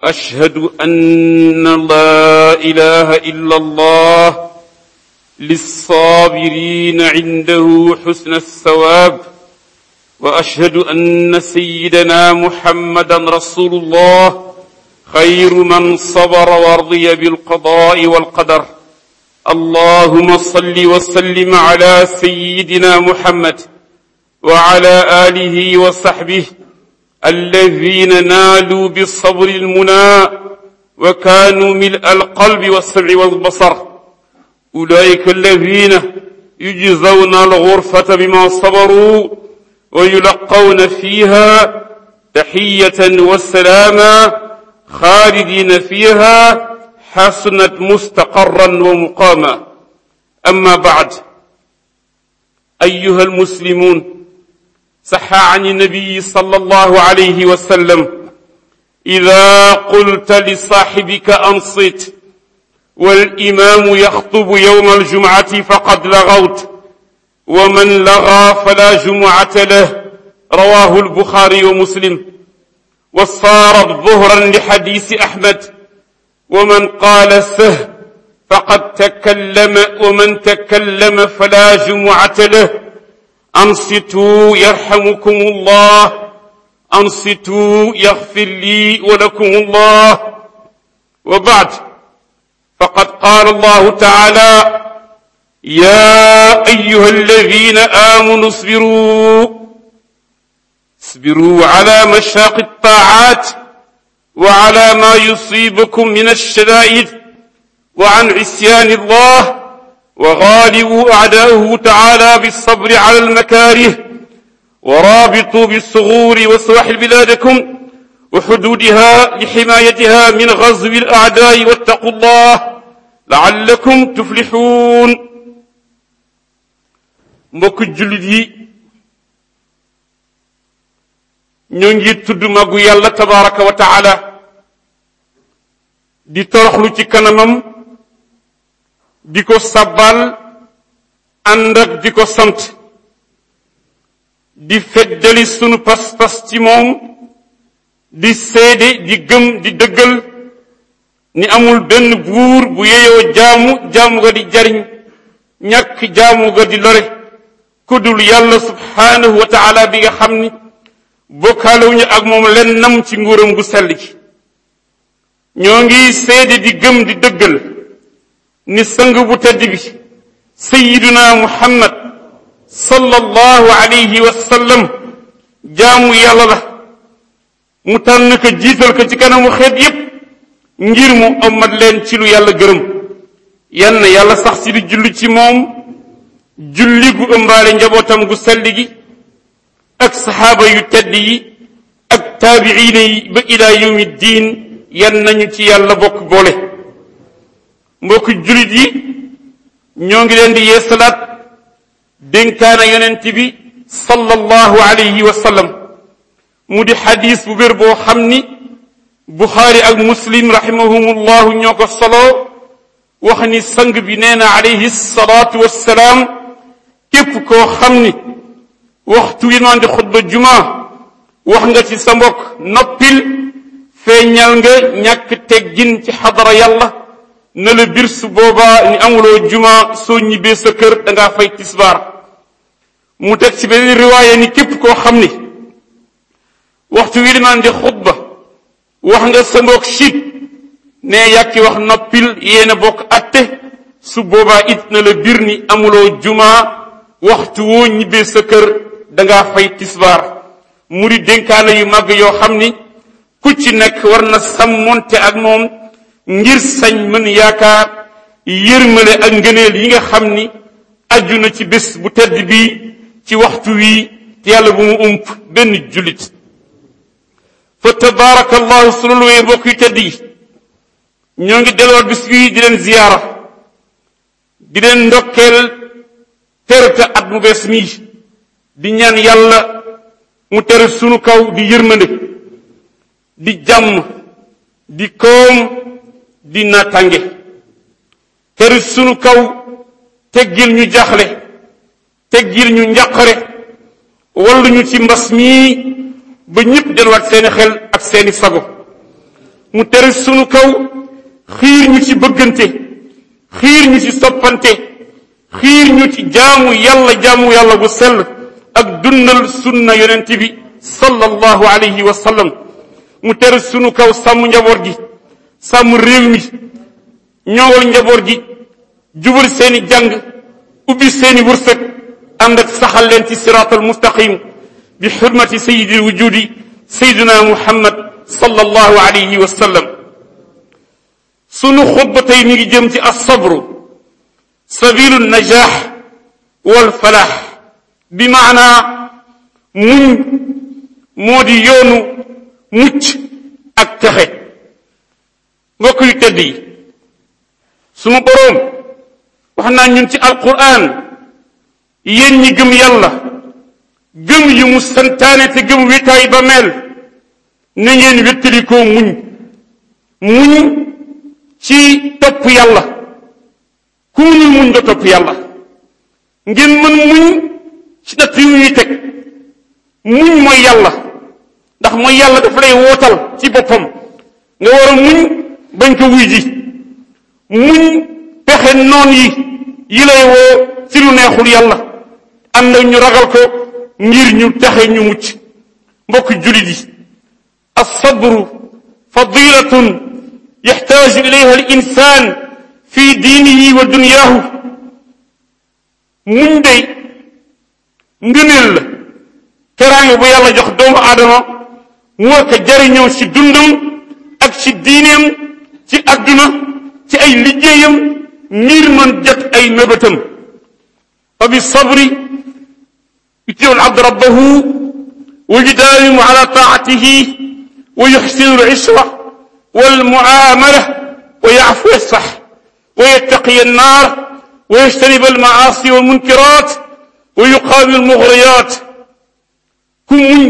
أشهد أن لا إله إلا الله للصابرين عنده حسن الثواب وأشهد أن سيدنا محمدا رسول الله خير من صبر ورضي بالقضاء والقدر. اللهم صل وسلم على سيدنا محمد وعلى آله وصحبه الذين نالوا بالصبر المنى وكانوا ملء القلب والسمع والبصر. أولئك الذين يجزون الغرفة بما صبروا ويلقون فيها تحية وسلاما خالدين فيها حسنت مستقرا ومقاما. أما بعد، أيها المسلمون، صح عن النبي صلى الله عليه وسلم: إذا قلت لصاحبك أنصت والإمام يخطب يوم الجمعة فقد لغوت، ومن لغى فلا جمعة له. رواه البخاري ومسلم. وصارت ظهرا لحديث أحمد: ومن قال سه فقد تكلم، ومن تكلم فلا جمعة له. أنصتوا يرحمكم الله، أنصتوا يغفر لي ولكم الله. وبعد، فقد قال الله تعالى: يا أيها الذين آمنوا اصبروا على مشاق الطاعات وعلى ما يصيبكم من الشدائد وعن عصيان الله، وغالبوا أعداءه تعالى بالصبر على المكاره، ورابطوا بالثغور وسواحل بلادكم وحدودها لحمايتها من غزو الأعداء، واتقوا الله لعلكم تفلحون. mbokk jullit yi, ñoo ngi tudd magu yàlla tabaraka wa taala di toroxlu ci kanamam, di ko sabbal ànd ak di ko sant, di feddali sunu pas-pas ci moom, di seede, di gëm, di dëggal ni amul benn buur bu yeyoo jaamu ga di jariñ, ñàkk jaamu ga di lore, ku dul yàlla subhaanahu wa taala bi nga xam ni bokkaalewuñu ak moom lennam ci nguuram gu sell gi. ñoo ngi seede, di gëm, di dëggal ni sang bu tedd bi sayyiduna muhammad sallallahu alayhi wa sallam jaamu yàlla la, mu tànn ko jiital ko ci kanamu xeet yépp ngir mu ommat leen ci lu yàlla gërëm. yann yàlla sax si di julli ci moom julli gu ëmbaale njabootam gu sell gi ak saxaaba yu tedd yi ak taabiina yi ba ila yawmi diin. yan nañu ci yàlla bokk boole. mbokk jullit yi, ñoo ngi leen di yeesalaat dénkaana yonent bi sallallahu alayhi wa sallam, mu di xadis bu wér boo xam ni Buxaari ak Muslim rahimahumullahu ñoo ko solo, wax ni sang bi nee na alayhi salaatu wassalaam: képp koo xam ni waxtu wi noon di xutba juma wax nga ci sa mbokk noppil, feeñal nga ñàkk teggin ci xadara yàlla, na la bir su boobaa ni amuloo juma, soo ñibbee sa kër dangaa fay tisbaar. mu teg ci benn riwaaya ni képp koo xam ni waxtu wi limaan di xutba wax nga sa mbokk siit, ne yàkki wax noppil, yéena bokk atte, su boobaa it na la bir ni amuloo juma, waxtu woo ñibbee sa kër dangaa fay tisbaar. mu di dénkaane yu màgg yoo xam ni ku ci nekk war na sàmmonte ak moom ngir sañ mën yaakaar yërmale ak ngëneel yi nga xam ni aju na ci bés bu tedd bi ci waxtu wi, te yàlla bu mu ump benn jullit. fa tabaarakallahu su loolu wee mbokk yu tedd yi, ñoo ngi delluwaat bis bii di leen ziyaara, di leen ndokkeel terata at mu bees mii, di ñaan yàlla mu tere sunu kaw di yërmande, di jàmm, di koom, di naataange. tere sunu kaw teggil ñu jaaxle, teggil ñu njàqare, walluñu ci mbas mii ba ñëpp delluwaat seeni xel ak seeni sago mu tere sunu kaw xiir ñu ci bëggante xiir ñu ci soppante xiir ñu ci jaamu yàlla bu sell ak dundal sunna yonent bi sallallahu alayhi wa sallam mu tere sunu kaw sàmm njaboot gi sàmm réew mi ñoŋal njaboot gi jubal seeni jàng ubbi seeni wërsëg ànd ak saxal leen ci siraatal mustaqim bi xurmati sayyidil wujudi sayyidina muhammad sallallahu alayhi wa sallam sunu xutba tey mi ngi jëm ci as-sabru sabilu najaax wal falaax bi maanaa muñ moo di yoonu mucc ak texe mbokk yu tedd yi sunu boroom wax naa ñun ci alquran yéen ñi gëm yàlla gëm yu mu santaane te gëm wétaay ba mel na ngeen wéttalikoo muñ ci topp yàlla ku munul muñ nga topp yàlla ngeen mën muñ ci natt yu ñuy teg muñ mooy yàlla ndax mooy yàlla dafa lay wootal ci boppam nga war a muñ bañ ko wuy ji muñ pexe noon yi lay woo ci lu neexul yàlla ànd ak ñu ragal ko ngir ñu taxe ñu mucc mbokk julit yi as-sabru fadilatun yaxtaaju ilayha al insaan fi diinihi wa dunyaahu muñ day ngëneel la teraanga bu yàlla jox doomu aadama mu war ko jariñoo ci dundam ak ci diineem ci adduna ci ay liggéeyam ngir mën jot ay mébétam fa bi sabri yutiu al abd rabbahu wa yudaawimu ala taatihi wa yuxsinu al ishra wal muamala wa yaafu yasfax wa yattaqi annaar wa yajtanib al maasi wal munkirat wa yuqaawi al mughriyaat ku muñ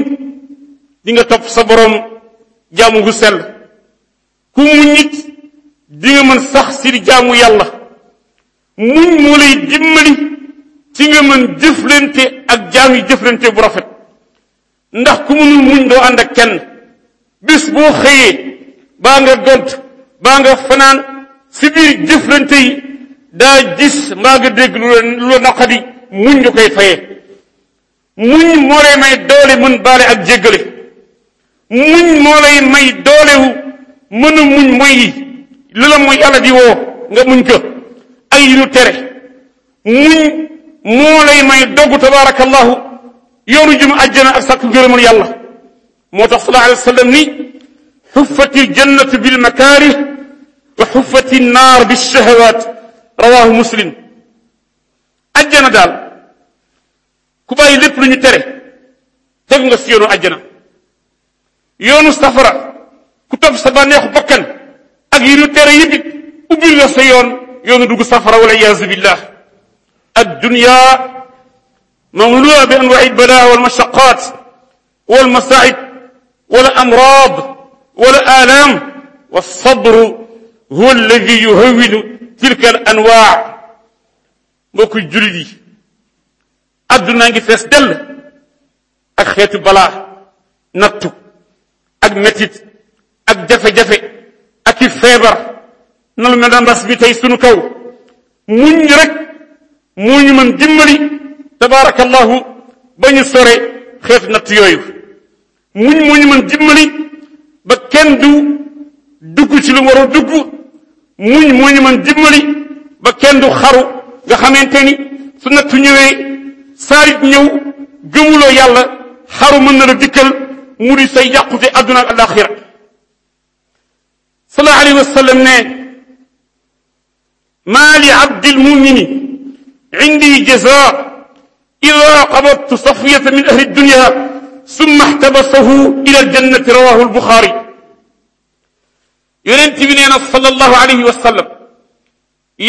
di nga topp sa borom jaamu gu sell ku muñ nit di nga mën sax si di jaamu yàlla muñ moo lay dimbali ci nga mën jëflante ak jaam yi jëflante bu rafet ndax ku mënul muñ doo ànd ak kenn bis boo xëyee baa nga gont baa nga fanaan si biir jëflante yi daa gis mbaa nga dégg lu la naqadi muñ nga koy fayee muñ moo lay may doole mën baale ak jéggale muñ moo lay may doolewu mën a muñ mooy yi li la mooy yàlla di woo nga muñ ko ay yi nu tere muñ moo lay may doggu tabaarakallahu yoonu jëm àjjana ak sàkku ngërëmul yàlla moo tax sallallahu alayhi wa sallam ni xuffati ljannatu bilmakaarih wa xuffati nnaar bilshahawat rawahu muslim àjjana daal ku bàyyi lépp lu ñu tere teg nga si yoonu àjjana yoonu safara ku topp sa bànneexu bakkan ak yi ñu tere yëpp it ubbil la sa yoonu dugg safara wala iyaazu billah addunya mamlu'a bi anwaa'i albalaa walmashaqaat walmasaa'ib wala amraad wala aalaam walsabru huwa alladi yuhawwinu tilka al anwaa mbokku jullit yi addunaa ngi fees dell ak xeetu balaa nattu ak metit ak jafe-jafe ak i feebar na lu mel na mbas bi tey sunu kaw muñ rek moo ñu mën dimbali tabaarakallahu ba ñu sore xeetu natt yooyu muñ moo ñu mën dimbali ba kenn du dugg ci lu war a dugg muñ moo ñu mën dimbali ba kenn du xaru nga xamante ni su nattu ñëwee saarit ñëw gëmuloo yàlla xaru mën na la dikkal mu di say yàqute adduna ak alaxira sallallahu alayhi wa sallam ne maa li abdi lmumini indi jaza ida qabadtu safiyata min ahli dunya summa ihtabasahu ila aljannati rawahu albuxaari yonent bi nee na sallallahu alayhi wa sallam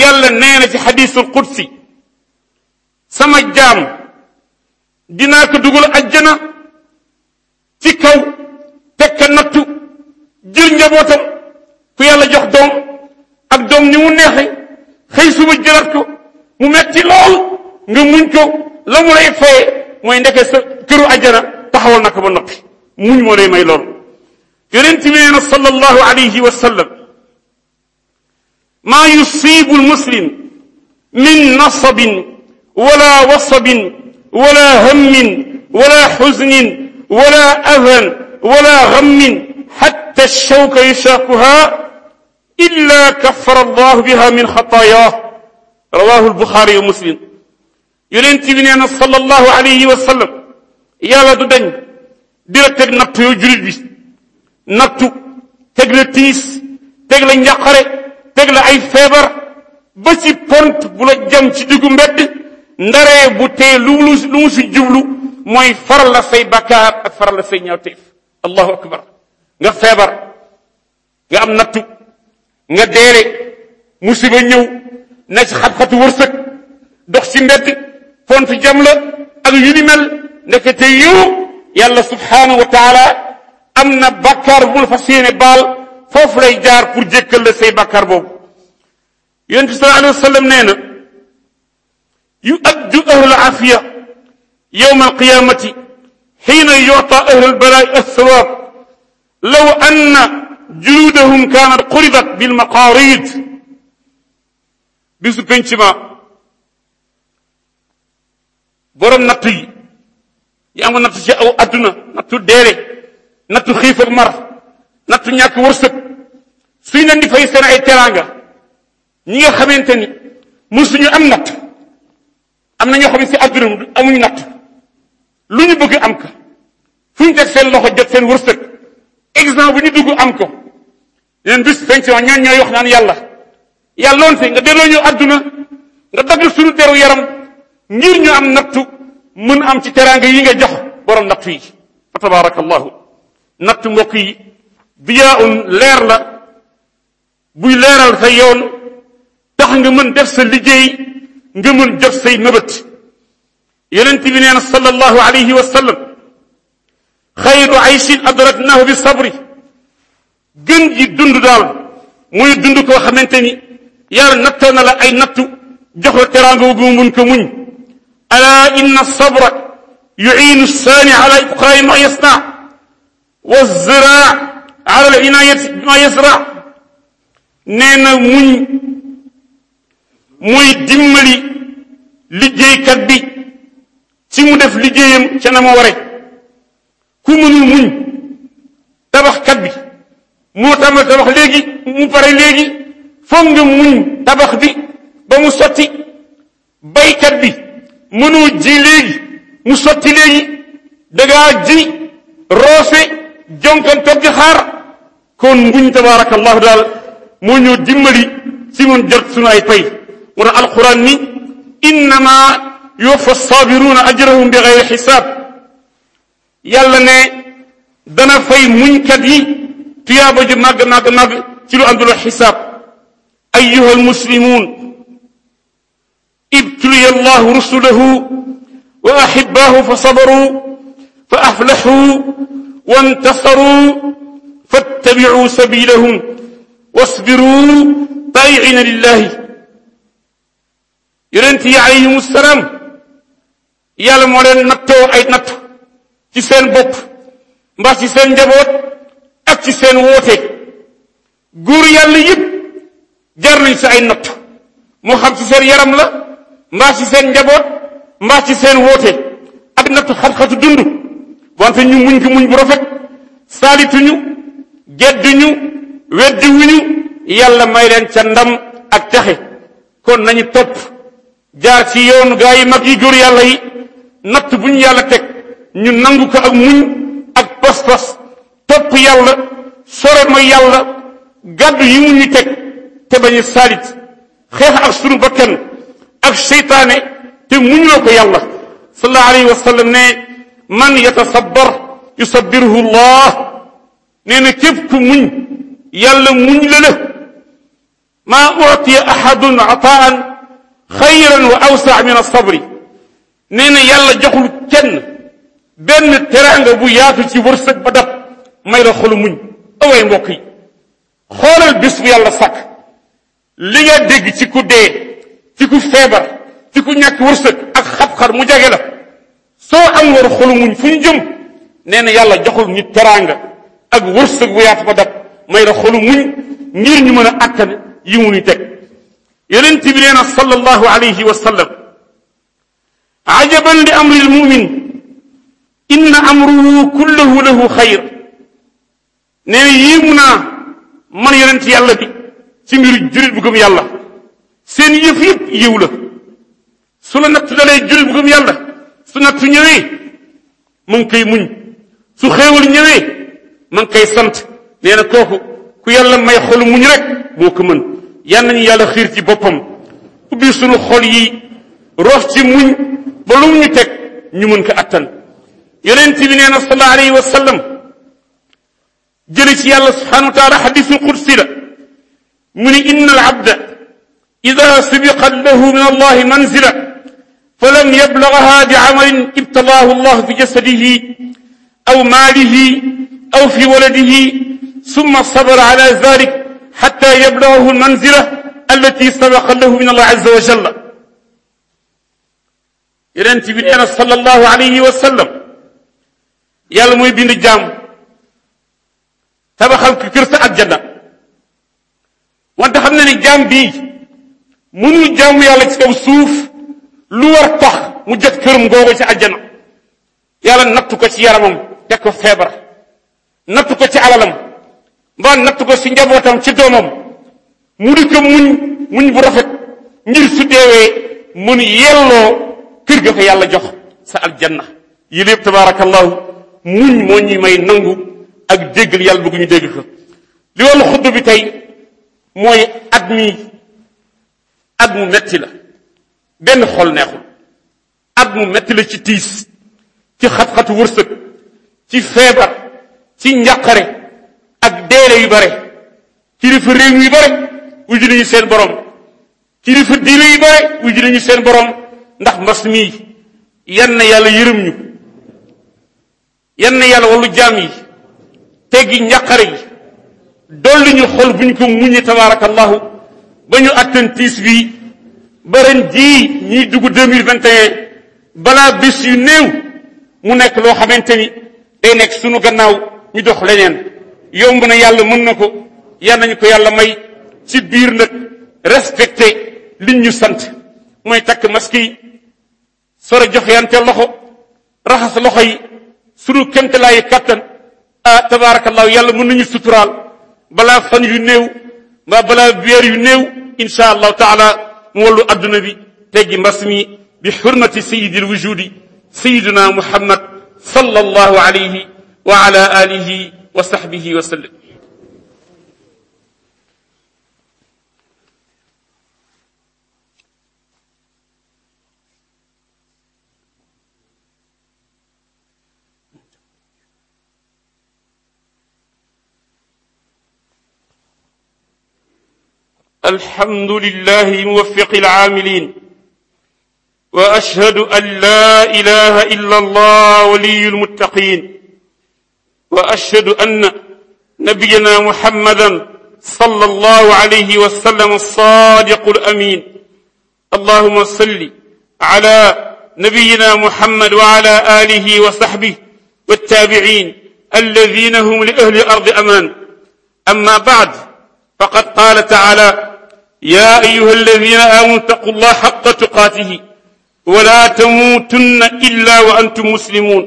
yàlla nee na ci xadisul qudsi sama jaam dinaa ko dugal ajjana ci kaw teg ka nattu jël njabootam ku yàlla jox doom ak doom ni mu neexe xëy suba jëlaat ko mu metti lool nga muñ ko la mu lay faye mooy ndeke sa këru ajjana taxawal na ko ba noppi muñ moo lay may loolu yonent bi nee na sallallahu alayhi wa sallam maa yusibu almuslim min nasabin wala wasabin wala hammin wala xuznin wala adan wala gammin xatta alshawka yushakuha illa kaffara allahu biha min xataayah rawahu albuxaari wa muslim yonent bi nee na sallallahu alayhi wa sallam yàlla du dañ di la teg nattu yow julit bi nattu teg la tiis teg la njàqare teg la ay feebar ba ci pont bu la jam ci diggu mbedd ndaree bu tee lu mu si jublu mooy faral la say bakkaar ak faral la say ñaawteef allahu akbar nga feebar nga am nattu nga deere musiba ñëw na ci xat-xatu wërsëg dox ci mbedd pont jam la ak yu ni mel ndekete yow yàlla subhanahu wa taala am na bakkaar bu la fas yéene baal foofu lay jaar pour jékkal la say bakkaar boobu yonent bi sallallahu alayhi wa sallam nee na yu'addu ahlu afiya yawma alqiyamati xiina yu'ta ahlu albalaa'i alsawaab law anna juluudahum kaanat quridat bilmaqaarid bisu penc ma borom nattu yi yaa ngi nattu ci aw adduna nattu deere nattu xiif ak mar nattu ñàkk wërsëg suy leen di fay seen ay teraanga ñi nga xamante ni musuñu am natt am na ñoo xam ne si adduna amuñu natt lu ñu bëgg am ko fu ñu teg seen loxo jot seen wërsëg exemple bu ñu dugg am ko leen bis pension ñaan ñooy wax naan yàlla yàlloonte nga delloo ñu adduna nga dagg suñu deru yaram ngir ñu am nattu mën am ci teraanga yi nga jox borom nattu yi fa tabarakallahu nattu mbokk yi biyaa leer la buy leeral sa yoon tax nga mën def sa liggéey nga mën jot say mëbët yonent bi nee na sallallahu alayhi wa sallam xayru ayshin adraknahu bi sabri gën ji dund daal muy dund koo xamante ni yàlla nattoo na la ay nattu jox la teraanga gu mun ko muñ ala inna sabra yuciinu saani ala ibqaa'i ma yasna wa ziraa ala al inaayati bima yasra nee na muñ muy dimbali liggéeykat bi ci mu def liggéeyam ca na ma ware ku mënul muñ tabaxkat bi moo tàmbali tabax léegi mu pare léegi foog nga muñ tabax bi ba mu sotti baykat bi mënoo ji léegi mu sotti léegi dangaa ji roose jonkan toog di xaar kon muñ tabaarakallahu daal moo ñoo dimbali ci mun jot sunu ay pay moo tax alquran ni innama yuwaffa sabiruuna ajrahum bi gayri xisaab yàlla ne dana fay muñkat yi tuyaaba ju màgg màgg màgg ci lu àndul xisaab ayyuha almuslimuun ibtuliya allahu rusulahu wa ahibbaahu fa sabaruu fa aflaxuu wa intasaruu fattabicuu sabilahum wasbiruu taa'iciina lillahi yonent yi alayhimu salaam yàlla moo leen nattoo ay natt ci seen bopp mbaa ci seen njaboot ak ci seen woote góor yàlla yëpp jaar nañ si ay natt moo xam ci seen yaram la mbaa ci seen njaboot mbaa ci seen woote ak nattu xat-xatu dund wante ñu muñ ko muñ bu rafet saalituñu gedduñu weddiwuñu yàlla may leen ca ndam ak texe kon nañu topp jaar ci yoonu gaa yi mag yi góor yàlla yi natt bu ñu yàlla teg ñu nangu ko ak muñ ak pas-pas topp yàlla sore mooy yàlla gàddu yi mu ñu teg te bañu saalit xeex ak sunu bakkan ak seytaane te muñ loo ko yàlla sallallahu alayhi wa sallam ne man yatasabbar yusabbiruhu llah nee na képp ku muñ yàlla muñ la la maa utiya ahadun ataan xayran wa awsaa min alsabri nee na yàlla joxul kenn benn teraanga bu yaatu ci wërsëg ba dab may la xolu muñ away mbokk yi xoolal bis bu yàlla sàkk li nga dégg ci ku dee ci ku feebar ci ku ñàkk wërsëg ak xat-xar mu jage la soo am war xolu muñ fu ñu jëm nee na yàlla joxul nit teraanga ak wërsëg bu yaatu ba dab may la xolu muñ ngir ñu mën a attan yi mu ñu teg yonent bi nee na sallallahu alayhi wa sallam ajaban li amri almumin inna amruhu kulluhu lahu xayr nee na yéemu naa man yonent yàlla bi ci mbiru julit bu gëm yàlla seen yëf yëpp yiw la su la natt dalee julit bu gëm yàlla su nattu ñëwee mu ngi koy muñ su xéewal ñëwee ma ngi koy sant nee na kooku ku yàlla may xolu muñ rek moo ko mën yal nañu yàlla xiir ci boppam ubbi sunu xol yi roof ci muñ ba lu ñu teg ñu mën ko attan yonent bi nee na sallallahu alayhi wa sallam jële ci yàlla subhanahu wa taala xadisul qudsi la mu ni inna al abda ida subiqat lahu min allahi manzila falam yablagaha bi amalin ibtalaahu allah fi jasadihi aw maalihi aw fi waladihi summa sabara ala zalik xatta yablagahu almanzila allati sabaqat lahu min allah azza wa jalla yonent bi nee na sallallahu alayhi wa sallam yàlla mooy bind jaam tabaxal ko kër sa àjjana wante xam na ne jaam bii mënul jaamu yàlla ci kaw suuf lu war tax mu jot këram googu ci àjjana yàlla nattu ko ci yaramam teg ko feebar nattu ko ci alalam mbaa nattu ko ci njabootam ci doomam mu di ko muñ bu rafet ngir su deewee mun yelloo kër ga ko yàlla jox sa aljanna yi lépp tabaarakallahu muñ moo ñuy may nangu ak déggal yàlla bëgg ñu dégg ko li wàllu xudd bi tey mooy at mu metti la benn xol neexul at mu metti la ci tiis ci xat-xatu wërsëg ci feebar ci njàqare ak deele yu bare kilifa réew yu bare wuju nañu seen borom kilifa diine yu bare wuju nañu seen borom ndax mbas mii yan na yàlla yërëm ñu yan na yàlla wallu jaam yi teggi njàqare yi dolli ñu xol bu ñu ko muñe tabaarakallahu ba ñu attan tiis bi ba ren jii ñiy dugg 2021 balaa bis yu néew mu nekk loo xamante ni day nekk sunu gannaaw ñu dox leneen yomb na yàlla mën na ko yal nañu ko yàlla may ci biir nag respecté liñ ñu sant mooy takk masque yi sore joxeyante loxo raxas loxo yi sunu kemtalaayi kattan tabaarakallahu yàlla mën nañu suturaal balaa fan yu néew mbaa balaa weer yu néew insha allahu taala mu wallu adduna bi teggi mbas mi bi xurmati sayidi alwujudi sayiduna muhammad sallallahu alayhi wa ala alihi wa sahbihi wa sallam الحمد لله موفق العاملين وأشهد أن لا إله إلا الله ولي المتقين وأشهد أن نبينا محمدا صلى الله عليه وسلم الصادق الأمين اللهم صل على نبينا محمد وعلى آله وصحبه والتابعين الذين هم لأهل الأرض أمان أما بعد فقد قال تعالى يا أيها الذين آمنوا اتقوا الله حق تقاته ولا تموتن إلا وأنتم مسلمون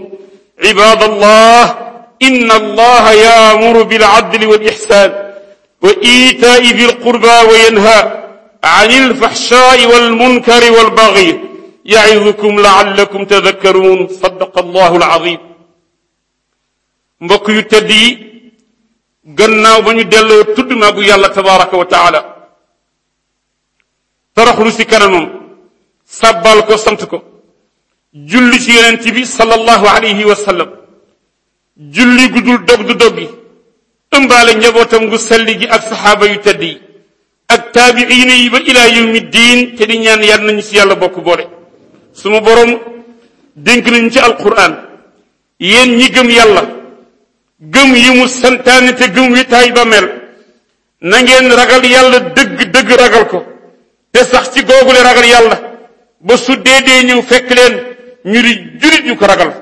عباد الله إن الله يأمر بالعدل والإحسان وإيتاء ذي القربى وينهى عن الفحشاء والمنكر والبغي يعظكم لعلكم تذكرون صدق الله العظيم mbokk yu tedd yi gannaaw ba ñu delloo tudd maagu yàlla tabaraka wa taala toroxlu si kanamam sàbbal ko sant ko julli ci yonent bi sallallahu alayhi wa sallam julli gu dul dog du doggi ëmbaale njabootam gu selli gi ak saxaaba yu tedd yi ak taabiina yi ba ilaa yawmi diin te di ñaan yàlla nañu si yàlla bokk boole suma boroom dénk nañu ci alquran yéen ñi gëm yàlla gëm yi mu santaane te gëm witaay ba mel na ngeen ragal yàlla dëgg ragal ko te sax ci googule ragal yàlla ba su dee ñëw fekk leen ñu di julit yu ko ragal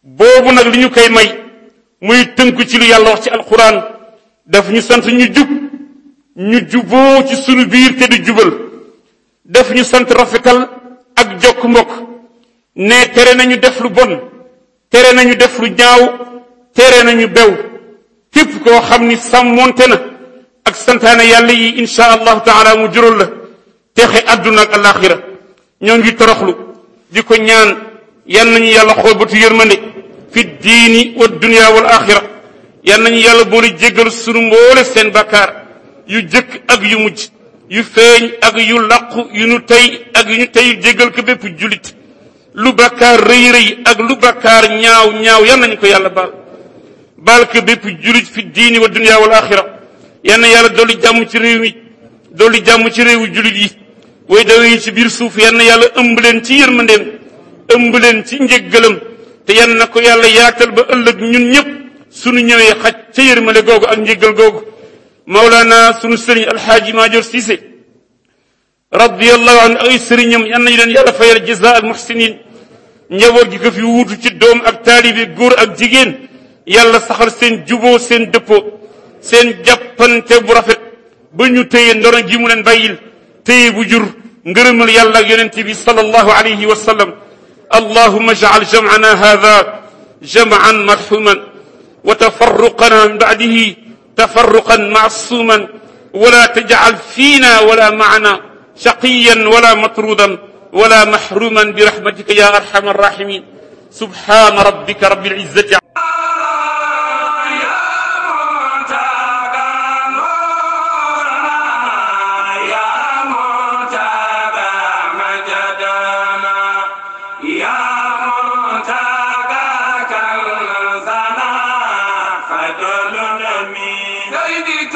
boobu nag li ñu koy may muy tënku ci lu yàlla wax ci alquran daf ñu sant ñu jub ñu juboo ci sunu biir te du jubal daf ñu sant rafetal ak jokk mbokk ne tere nañu def lu bon tere nañu def lu ñaaw tere nañu bew képp koo xam ni sàmmonte na ak santaane yàlla yi insha allahu taala mu jural la texe àdduna ak alaxira ñoo ngi toroxlu di ko ñaan yal nañu yàlla xool batu yërmande fi diini wa dunya wal axira yal nañu yàlla boole jéggal sunu mboole seen bakkaar yu jëkk ak yu mujj yu feeñ ak yu laqu yu nu tey ak yu ñu tey jéggal ko bépp julit lu bakkaar rëy rëy ak lu bakkaar ñaaw ñaaw yal nañu ko yàlla baal ko bépp julit fi diini wa dunya wal axira yal na yàlla dolli jàmm ci réew mi dolli jàmm ci réewu julit yi way dawe yi ci biir suuf yal na yàlla ëmb leen ci yërmandeem ëmb leen ci njéggalam te yal na ko yàlla yaatal ba ëllëg ñun ñëpp sunu ñëwee xaj ca yërmande googu ak njéggal googu Mawlana sunu sëriñ alxaaji Maajoor Siise radiyallahu anhu ay sëriñam yal nañu leen yàlla fayal jazaa al muhsinin njaboot gi ko fi wuutu ci doom ak taalibe góor ak jigéen yàlla saxal seen juboo seen dëppoo seen jàppante bu rafet ba ñu téye ndono gi mu leen bàyyil téye bu jur ngërëmal yàlla ak yonent bi sallallahu alayhi wa sallam allahumma ij'al jam'ana hadha jam'an marhuman wa tafarruqana min ba'dihi tafarruqan ma'suman wala taj'al fina wala ma'ana shaqiyan wala matrudan wala mahruman birahmatika ya arhamar rahimin subhana rabbika rabbil izzati Lady